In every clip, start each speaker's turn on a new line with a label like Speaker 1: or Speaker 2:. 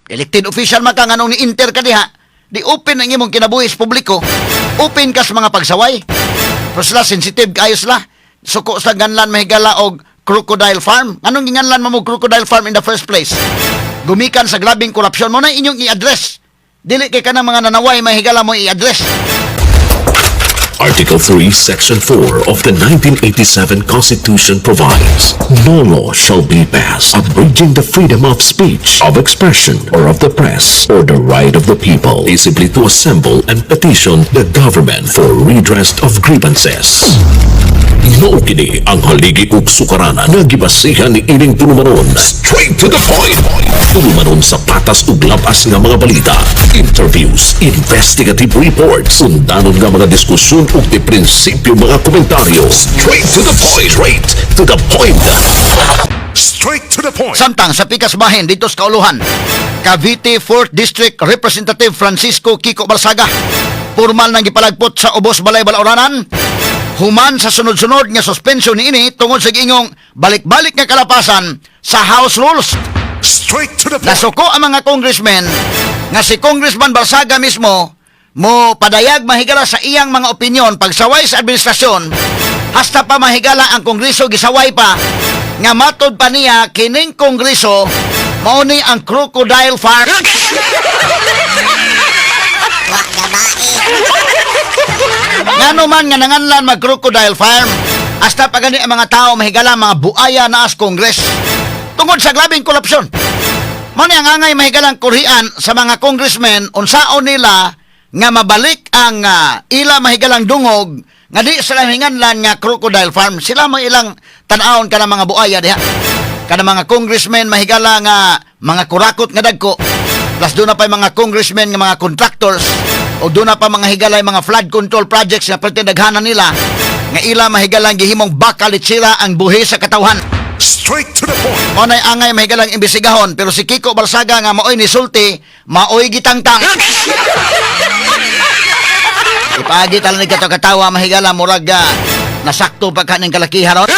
Speaker 1: Elected official man ka, nganong ni-enter ka diha, di open ang imong kinabuhi sa publiko. Open ka sa mga pagsaway. Pero sila sensitive kaayo sila. Suko sa ganlan, mahigala, og crocodile farm. Anong ginganlan mo mo crocodile farm in the first place? Gumikan sa grabing korupsyon mo na inyong i-address. Dili kay kanang mga nanaway, mahigala, mo i-address.
Speaker 2: Article 3, Section 4 of the 1987 Constitution provides, "No law shall be passed abridging the freedom of speech, of expression, or of the press, or the right of the people peaceably to assemble and petition the government for redress of grievances." Mao kini ang haligi ug sukaranan nga gibasihan ni ining tulumanon. Straight to the point. Tulumanon sa patas ug labas nga mga balita, interviews, investigative reports, undanon nga mga diskusyon ug di prinsipyo mga komentaryo. Straight to the point. Straight to the point.
Speaker 3: Straight to the point.
Speaker 1: Samtang sa pikas bahin dito sa Kauluhan, Cavite 4th District Representative Francisco Kiko Barsaga formal nang gipalagpot sa Ubos Balay Balauranan human sa sunod-sunod nga suspension niini tungod sa giingong balik-balik nga kalapasan sa House Rules.
Speaker 3: Straight to the point.
Speaker 1: Nasuko ang mga congressmen nga si Congressman Barsaga mismo mo padayag, mahigala, sa iyang mga opinyon pagsaway sa administrasyon, hasta pa, mahigala, ang kongreso gisaway pa nga matod pa niya kining kongreso mao ni ang crocodile farm.
Speaker 4: Wa gabae.
Speaker 1: Ngano man nga nanganlan mag crocodile farm hasta pa gani ang mga tao, mahigala, mga buaya na as Congress tungod sa grabeng korupsyon? Mao ni ang angay, mahigalang, kurian sa mga congressmen unsaon nila nga mabalik ang ila, mahigalang, dungog nga di sila hinganlan nga crocodile farm. Sila mo ilang tan-awon kana mga buaya diha. Kana mga congressmen, mahigala, nga mga kurakot nga dagko. Plus doon na pa yung mga congressmen nga mga contractors o doon na pa mga higalay mga flood control projects nga perti daghanan nila nga ila, mahigalang, gihimong baka litsira ang buhi sa katawhan.
Speaker 3: Straight to the point.
Speaker 1: Mao nay angay, mahigalang, imbestigahon, pero si Kiko Barsaga nga maoy nisulti, maoy gitangtang. Ipaagi talan ni kato katawa, mahigala, murag nasakto pa kaning kalakihan ron.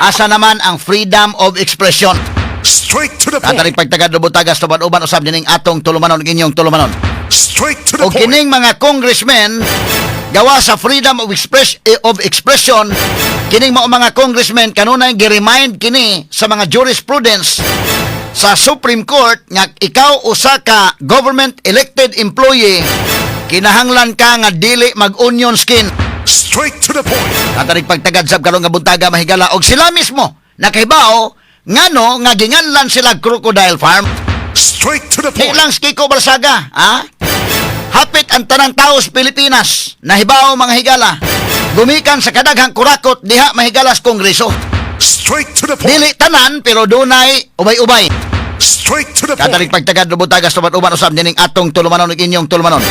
Speaker 1: Asa naman ang freedom of expression?
Speaker 3: Straight to the point.
Speaker 1: Tatarik pagtagad butagas tuban-uban usab dining atong tulumanon, inyong tulumanon.
Speaker 3: Straight to the
Speaker 1: O
Speaker 3: point.
Speaker 1: kining mga congressmen gawa sa freedom of expression, kining mao mga congressmen kanunay gi-remind kini sa mga jurisprudence sa Supreme Court nga ikaw usa ka government elected employee, kinahanglan ka nga dili mag-onion skin.
Speaker 3: Straight to the point.
Speaker 1: Tatarik pagtagad sab karon nga buntaga, mahigala, og sila mismo nakahibaw ngano nga ginganlan sila crocodile farm.
Speaker 3: Straight to the
Speaker 1: Di
Speaker 3: point.
Speaker 1: lang si Kiko Barsaga, ha? Hapit ang tanang tao sa Pilipinas nahibaw, mga higala, gumikan sa kadaghang kurakot diha, mahigala, sa Kongreso.
Speaker 3: Straight to the point.
Speaker 1: Dili tanan pero dunay ubay-ubay.
Speaker 3: Straight to the point.
Speaker 1: Katarik pagtagad butagas tuban-uban usab dining atong tulumanon ug inyong tulumanon.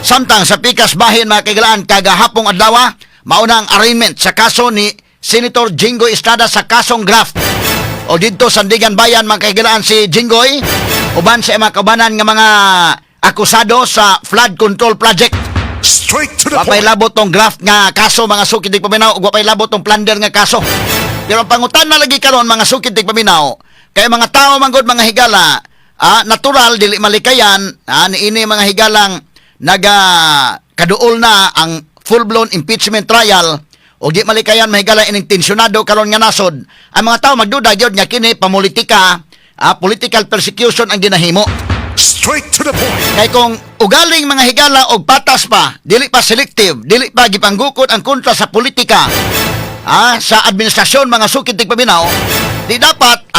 Speaker 1: Samtang sa pikas bahin, mga kaigalaan, kagahapong adlaw mauna ang arraignment sa kaso ni Senator Jinggoy Estrada sa kasong graft. O didto Sandiganbayan, mga kaigalaan, si Jinggoy uban sa mga kaubanan nga mga akusado sa flood control project.
Speaker 3: Straight to the
Speaker 1: Wapay
Speaker 3: point.
Speaker 1: labot tong graft nga kaso, mga sukid tigpaminaw, ug wapay labot tong plunder nga kaso. Pero ang pangutan na lagi karon, mga sukid tigpaminaw, kay mga tao manggod, mga higala, natural dili malikayan niini, mga higalang, naga kaduol na ang full-blown impeachment trial o di malikayan, mahigala, ining tensyonado karon nga nasod. Ang mga tao magduda gyud nga kini pamulitika, political persecution ang ginahimo.
Speaker 3: Straight to the point.
Speaker 1: Kay kung ugaling, mga higala, og patas pa, dili pa selective, dili pa gipanggukot ang kontra sa politika, sa administrasyon, mga sukid tigpaminaw, di dapat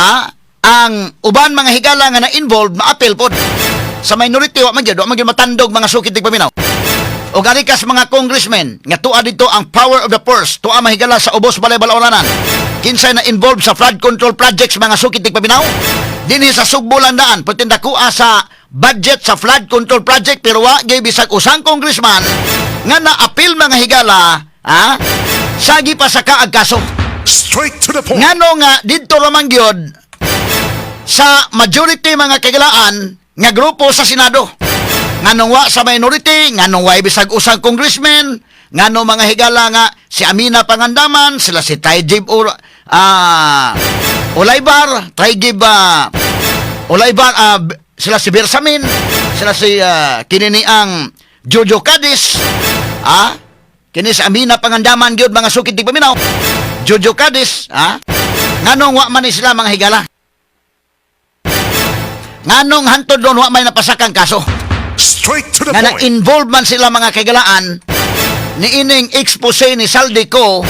Speaker 1: ang uban, mga higala, nga na-involved maapil pod. Sa minority wa man gyud matandog, mga sukid tigpaminaw. O garikas mga congressmen nga tuwa dito ang power of the purse, tuwa, mahigala, sa Ubos Balay Balauranan. Kinsay na involved sa flood control projects, mga sukid tigpaminaw? Dinhi sa Sugbo landaan, perti dakoa sa budget sa flood control project, pero wa gyud bisag usang congressman nga na-appeal, mga higala, ha? Sagi pa sa kaag kaso.
Speaker 3: Straight to the point.
Speaker 1: Ngano nga didto raman gyud sa majority, mga kagilaan, nga grupo sa Senado? Nganong wa sa minority? Nganong wa bisag usang congressman? Ngano, mga higala, nga si Amina Pangandaman, sila si Trygve Olaivar, Trygve Olaybar, sila si Bersamin, sila si kinini ang Jojo Cadiz, kini sa Amina Pangandaman gyud, mga sukid tigpaminaw. Jojo Cadiz, nganong wa man ni sila, mga higala? Nganong hantod ron wa may napasakang kaso?
Speaker 3: Straight to the
Speaker 1: Nga
Speaker 3: point.
Speaker 1: na-involve man sila, mga kahigalaan, ni ining expose ni Zaldy Co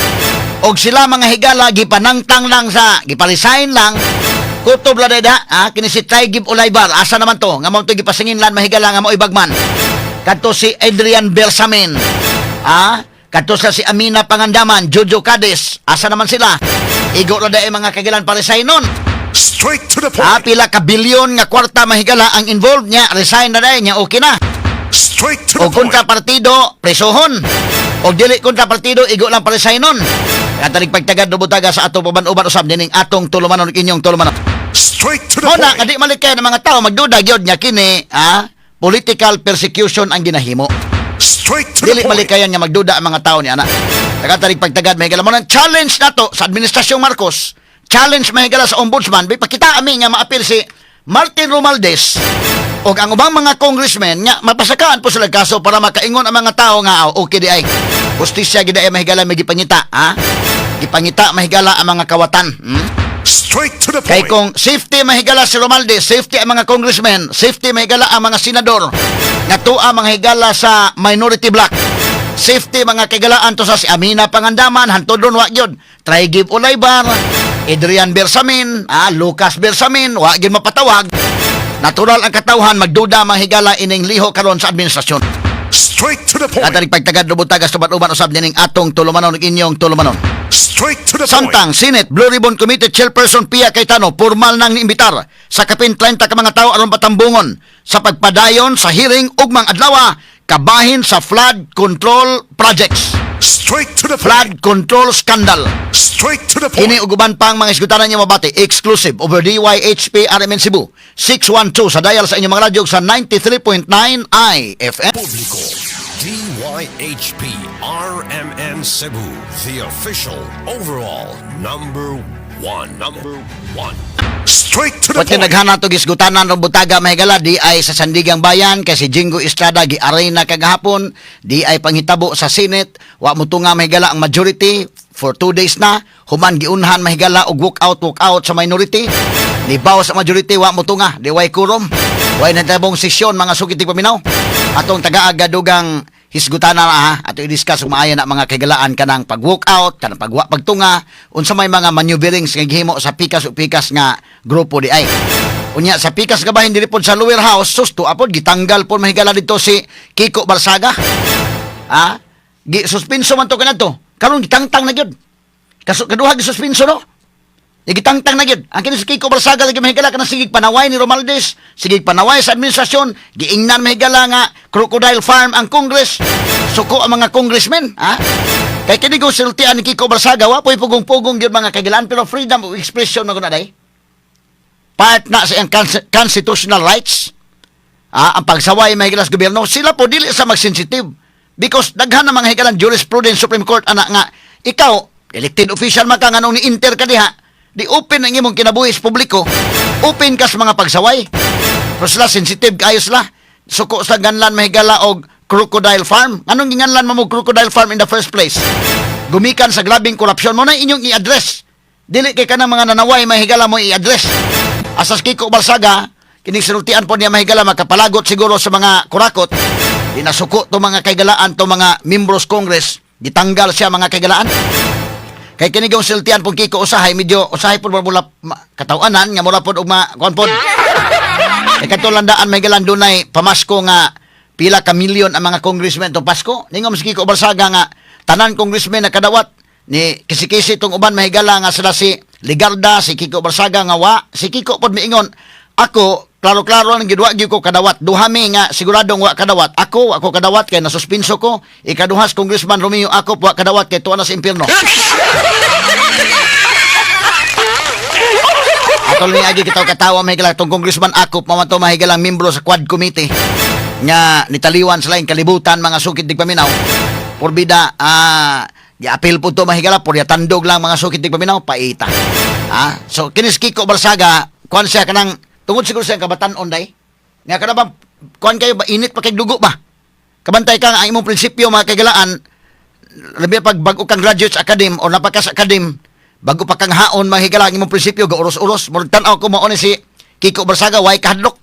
Speaker 1: og sila, mga higala, gipanangtang lang sa gipa-resign lang kutob la da, kini si Trygve Olaivar, asa naman to nga mao to gipasinginlan, mahigala, nga mao'y bagman kadto si Adrian Bersamin, kadto sa si Amina Pangandaman, Jojo Cadiz, asa naman sila? Igo ra dae, mga kahigalaan, pa-resign nun.
Speaker 3: Straight to the point.
Speaker 1: Pila ka bilyon nga kwarta, mahigala, ang involved niya, resign na dae niya, okay na.
Speaker 3: Straight to
Speaker 1: O
Speaker 3: the point.
Speaker 1: kontra partido, presohon. O dili kontra partido, igo lang pa-resign nun. Katarig pagtagad butaga sa atong paban-uban usab dining atong tulumanon, inyong tulumanon.
Speaker 3: Straight to the
Speaker 1: Mao na
Speaker 3: point.
Speaker 1: nga di malikay ng mga tao magduda gyud nga kini political persecution ang ginahimo.
Speaker 3: Straight to the
Speaker 1: Dili
Speaker 3: point.
Speaker 1: malikayan nga magduda ang mga tao ni ana. Tagatarig pagtagad, may mo ng challenge nato sa administrasyong Marcos. Challenge, mahigala, sa ombudsman, bi pakita ami nga maapil si Martin Romualdez og ang ubang mga congressmen nga mapasakaan po sila kaso para makaingon ang mga tao nga, "Oh, okay di ay. Hustisya gid ay, mahigala, may gipangita, ha? Gipangita, mahigala, ang mga kawatan."
Speaker 3: Straight to the
Speaker 1: Kay
Speaker 3: point.
Speaker 1: kung safety, mahigala, si Romualdez, safety ang mga congressmen, safety, mahigala, ang mga senador, nga tuwa, mga higala, sa minority bloc. Safety, mga kaigalaan, to sa si Amina Pangandaman, hantod ron wa gyud. Trygve Olaivar, Adrian Bersamin, Lucas Bersamin, wa gyud mapatawag. Natural ang katawhan magduda, mga higala, ining liho karon sa administrasyon.
Speaker 3: Straight to the point.
Speaker 1: Katarig pagtagad lubutagas tubat-uban usab nining atong tulumanon, inyong tulumanon.
Speaker 3: Straight to the point.
Speaker 1: Samtang Senate Blue Ribbon Committee Chairperson Pia Cayetano formal nang niimbitar sa kapin 30 ka mga tao aron patambungon sa pagpadayon sa hearing ugmang adlaw kabahin sa flood control projects.
Speaker 3: Straight to the point.
Speaker 1: Flood control scandal.
Speaker 3: Straight to the point.
Speaker 1: Kini ug uban pang mga isgutanan niyo mabati exclusive over DYHP RMN Cebu 612 sa dial sa inyong mga radyo sa 93.9 IFM.
Speaker 5: Publiko. DYHP RMN Cebu, the official overall number one. Number one.
Speaker 3: Straight to the
Speaker 1: Pati
Speaker 3: point.
Speaker 1: naghana to gisgutanan rong butaga, mahigala, di ay sa Sandigang Bayan kay si Jinggoy Estrada gi-arraign na kagahapon, di ay panghitabo sa Senate, wa mo tunga, mahigala, ang majority for 2 days na, human giunhan, mahigala, og walk out, walk out sa minority, nibaw sa majority, wa mo tunga, di way quorum, way natabong sesyon, mga sukit paminaw. Atong taga-aga dugang hisgutanan na, ha, ato i-discuss kung maayo na, mga kaigalaan, kanang pag walk out, kanang pagwa pagtunga, unsa may mga maneuverings nga gihimo sa pikas o pikas nga grupo di ay. Unya sa pikas nga bahin diri pod sa lower house, susto apod gitanggal pod, mahigala, dito si Kiko Barsaga. Gi suspenso man to kanadto. Karon gitangtang na gyud. Kaso kaduha gi suspenso no. Gitangtang na gyud. Ang kini si Kiko Barsaga lagi, mahigala, kanang sigig panaway ni Romualdez, sigig panaway sa administrasyon, giingnan, mahigala, nga crocodile farm ang Congress. Suko ang mga congressmen, ha? Kay kini kung sultian ni Kiko Barsaga, wa po'y pugong-pugong gyud, mga kagilaan, pero freedom of expression man gud na day. Part na sa iyang constitutional rights. Ang pagsaway, mahigala, sa gobyerno, sila po dili sa mag-sensitive. Because daghan na mga higalan jurisprudence Supreme Court ana nga ikaw elected official man ka, nganong ni-enter ka diha, di open ang imong kinabuhi sa publiko, open ka sa mga pagsaway. Pero sila sensitive kaayo sila. Suko sa ganlan, mahigala, og crocodile farm. Anong ginganlan mo mo crocodile farm in the first place? Gumikan sa grabeng korupsyon mo na inyong i-address. Dili kay kanang mga nanaway, mahigala, mo i-address. Asas Kiko Barsaga, kining sinultian po niya, mahigala, makapalagot siguro sa mga kurakot. Di nasuko to, mga kaigalaan, to mga membros Congress. Gitanggal siya, mga kaigalaan. Kay kini kong sultian po Kiko usahay medyo usahay po mula katawanan nga mula pod og ma kuan pod. Kay kadto landaan, may galan, dunay pamasko nga pila ka milyon ang mga congressmen to Pasko. Ningom si Kiko Barsaga nga tanan congressmen na kadawat ni kisi-kisi tong uban, mahigala, nga sila si Legarda, si Kiko Barsaga nga wa. Si Kiko pod miingon, "Ako klaro-klaro ang gidwa gyud ko kadawat. Duha mi nga siguradong wa kadawat. Ako, wa ko kadawat kay nasuspinso ko. Ikaduhas, Congressman Romeo ako wa kadawat kay tuwa na sa impierno." Atol ni agi kitaw katawa, mahigala, tong Congressman Acop mao man to, mahigalang membro sa Quad Committee nga nitaliwan sa laing kalibutan, mga sukit digpaminaw. Porbida giapil po to, mahigala, por tandog lang, mga sukit digpaminaw, paita. So kinis Kiko Barsaga kuan siya kanang Tungod siguro sa iyang kabatan-on day. Nga kana ba kuan kayo ba, init pa kay dugo ba? Kabantay ka nga ang imong prinsipyo, mga kaigalaan, labi pag bago kang graduate sa academ o napaka sa academ, bago pa kang haon, mga higala, ang imong prinsipyo gauros-uros. Murag tan-aw ko mao ni si Kiko Barsaga, way kahadlok.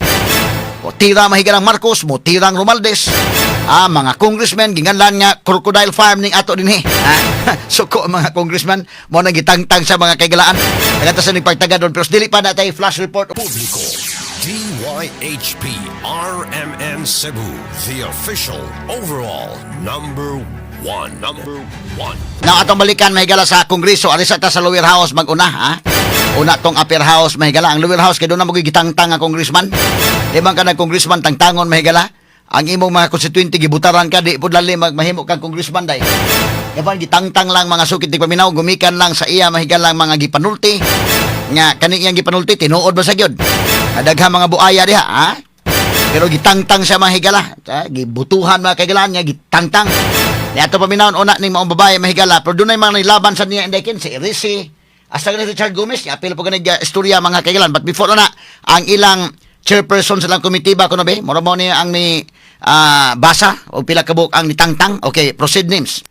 Speaker 1: O tira mahigalang Marcos, mo tirang Romualdez. Ah, mga congressmen ginganlan nga crocodile farm ning ato dinhi. Ah, suko ang mga congressman mo nang gitangtang sa mga kaigalaan. Nagata sa nagpagtaga doon, pero dili pa na tayo flash report.
Speaker 5: Publiko. DYHP RMN Cebu, the official overall number one. Number one.
Speaker 1: Now atong balikan, mahigala, sa Kongreso, arisa ta sa lower house maguna, ha. Una tong upper house, mahigala, ang lower house kay doon na magigitangtang ang congressman. Di man ka nag congressman tangtangon, mahigala. Ang imong mga constituente gibutaran ka, di pud lali magmahimo kang congressman day. Yapan gitangtang lang, mga sukit di paminaw, gumikan lang sa iya, mahigala, mga gipanulti. Nga kani iyang gipanulti tinuod ba sa gyud? Daghan mga buaya diha, ha? Pero gitangtang siya, mga higala. Ha? Gibutuhan, mga kaigalaan niya, gitangtang. Niya ato paminawon una ning maong babae, mahigala. Pero dunay mga nilaban sa niya indekin, si Risi. Asa ni Richard Gomez, niya apil po ganig istorya, mga kaigalan. But before na, ang ilang chairperson sa ilang committee ba kuno be? Mura mo niya ang ni basa o pila kabuk ang nitangtang. Okay, proceed names.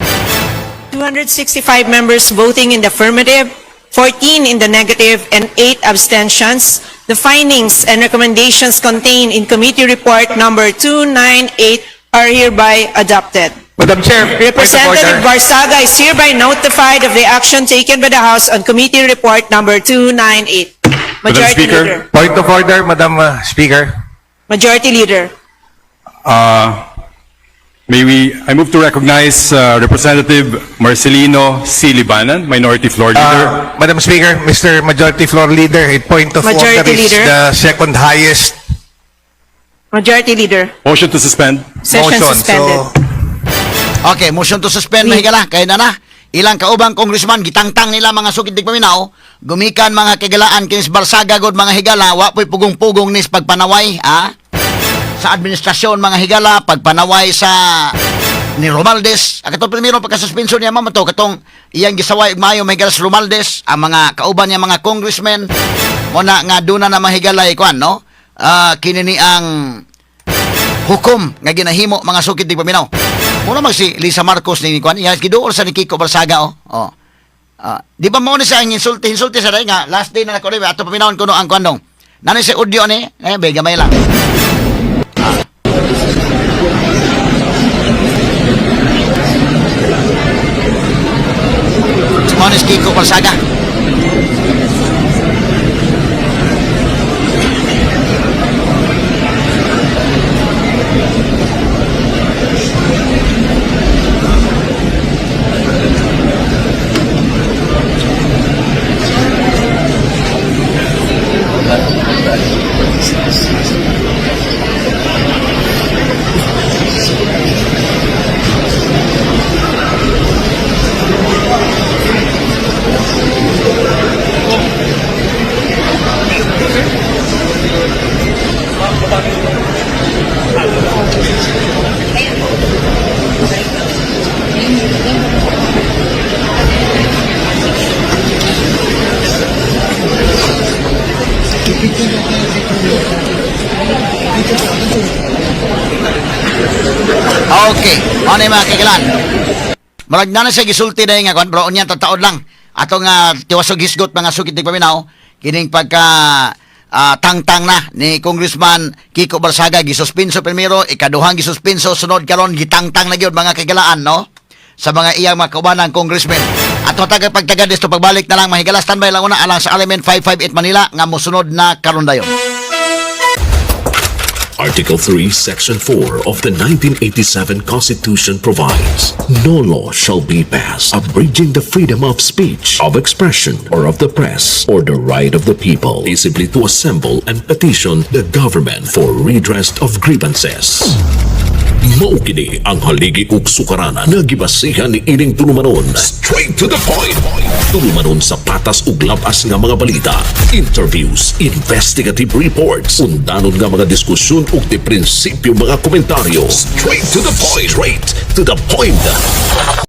Speaker 6: 265 members voting in the affirmative, 14 in the negative, and 8 abstentions. The findings and recommendations contained in Committee Report Number 298 are hereby adopted.
Speaker 7: Madam Chair, point of
Speaker 6: Representative
Speaker 7: order.
Speaker 6: Barsaga is hereby notified of the action taken by the House on Committee Report Number 298.
Speaker 8: Madam
Speaker 6: Majority
Speaker 8: Speaker.
Speaker 6: Leader.
Speaker 7: Point of order, Madam Speaker.
Speaker 6: Majority Leader.
Speaker 8: I move to recognize Representative Marcelino C. Libanan, Minority Floor Leader.
Speaker 7: Madam Speaker, Mr. Majority Floor Leader, a point of
Speaker 6: Majority
Speaker 7: order is
Speaker 6: Leader.
Speaker 7: the second highest
Speaker 6: Majority Leader.
Speaker 8: Motion to suspend.
Speaker 6: Session
Speaker 7: motion.
Speaker 6: suspended.
Speaker 7: So,
Speaker 1: Okay, motion to suspend, mahigala. Kaya na na. Ilang kaubang congressman, gitangtang nila, mga sukit di paminaw, gumikan, mga kagalaan, kinis Barsaga god, mga higala, wa po'y pugong-pugong nis pagpanaway, ha? Sa administrasyon, mga higala, pagpanaway sa ni Romualdez. Ang katong primero pagkasuspenso niya mama to, katong iyang gisaway og maayo, mahigala, sa Romualdez, ang mga kauban niya mga congressmen, mo na nga duna na mahigalay kuan, no? Ah, kini ni ang hukom nga ginahimo, mga sukit di paminaw. Muna mag si Lisa Marcos ni kuan, iya giduol sa ni Kiko Barsaga oh. Oh. Ah, di ba mo ni siya ang insulti insulti sa day nga last day na nako ato paminawon kuno ang kuan dong. Nani si audio ni, eh be gamay lang. Ah. Si mo ni si Kiko Barsaga. Okay, ano yung mga kagilan? Marag na na siya gisulti na nga kuan bro, unya tataod lang. Ato nga tiwasog hisgot, mga sukit ni paminaw, kining pagka tangtang na ni Congressman Kiko Barsaga gisuspinso primero, ikaduhang gisuspinso, sunod karon gitangtang na gyud, mga kagilaan, no? Sa mga iyang mga kaubanang congressman. Ato tagag pagtagad dito pagbalik na lang, mahigala, standby lang una alang sa Element 558 Manila nga mosunod na karon dayon.
Speaker 2: Article 3, Section 4 of the 1987 Constitution provides no law shall be passed abridging the freedom of speech, of expression, or of the press, or the right of the people peaceably to assemble and petition the government for redress of grievances. Mao kini ang haligi ug sukaranan nga gibasihan ni ining tulumanon. Straight to the point. Tulumanon sa patas ug labas nga mga balita, interviews, investigative reports, undanon nga mga diskusyon ug di prinsipyo mga komentaryo. Straight to the point. Straight to the point.